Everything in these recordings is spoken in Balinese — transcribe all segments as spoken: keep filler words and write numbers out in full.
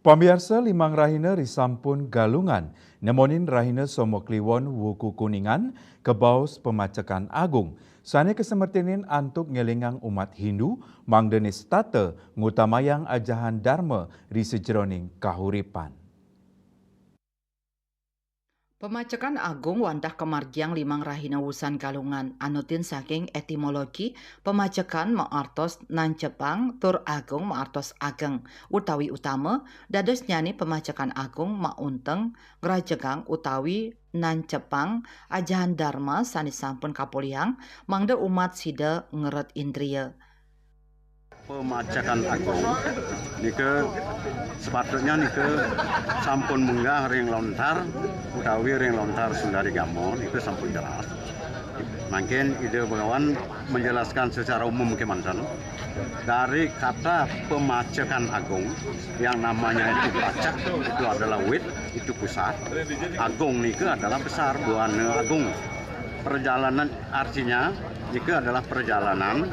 Pamiarsa, limang rahina risampun Galungan, nemonin rahina Soma Kliwon wuku Kuningan, kebaos pemacekan agung, sane kasemertinin antuk ngelingang umat Hindu, mangdane setata ngutamayang ajahan Dharma ri sajeroning kahuripan. Pemacekan agung wantah kamargiang limang rahina wusan Galungan, anutin saking etimologi, pemacekan maartos nancepang tur agung maartos ageng utawi utama, dadosnyane pemacekan agung maunteng ngrajegang utawi nancepang ajahan Dharma sane sampun kapolihang, mangda umat sida ngeret indria. Pemacekan agung nika sepatutnya nika sampun munggah ring lontar utawi ring lontar Sundari Gama nika sampun jelas. Mangkin Ida Bhagawan menjelaskan secara umum kemanten. Dari kata pemacekan agung, yang namanya itu pacak, itu adalah wit, itu pusat. Agung nika adalah besar, buana agung. Perjalanan, artinya, nika adalah perjalanan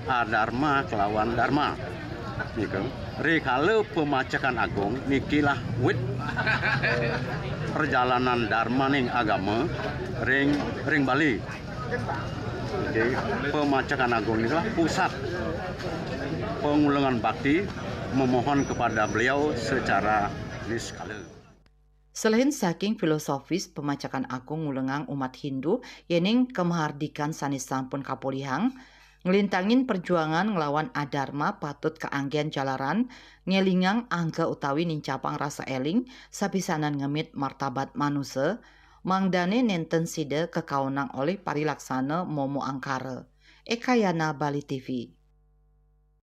adharma kelawan dharma. Nika. Rikala pemacekan agung nikilah wit perjalanan dharmaning agama ring ring Bali. Jadi, pemacekan agung inilah pusat pengulengan bakti, memohon kepada beliau secara niskala. Selain saking filosofis, pemacekan agung ngulengang umat Hindu yening kamahardikan sane sampun kapolihang, nglintangin perjuangan nglawan adharma patut kaanggen jalaran ngelingang angga utawi nincapang rasa eling sapisanan ngemit martabat manusa, mangdane nenten sida kakaonang olih parilaksana momo angkara. Ekayana, Bali T V.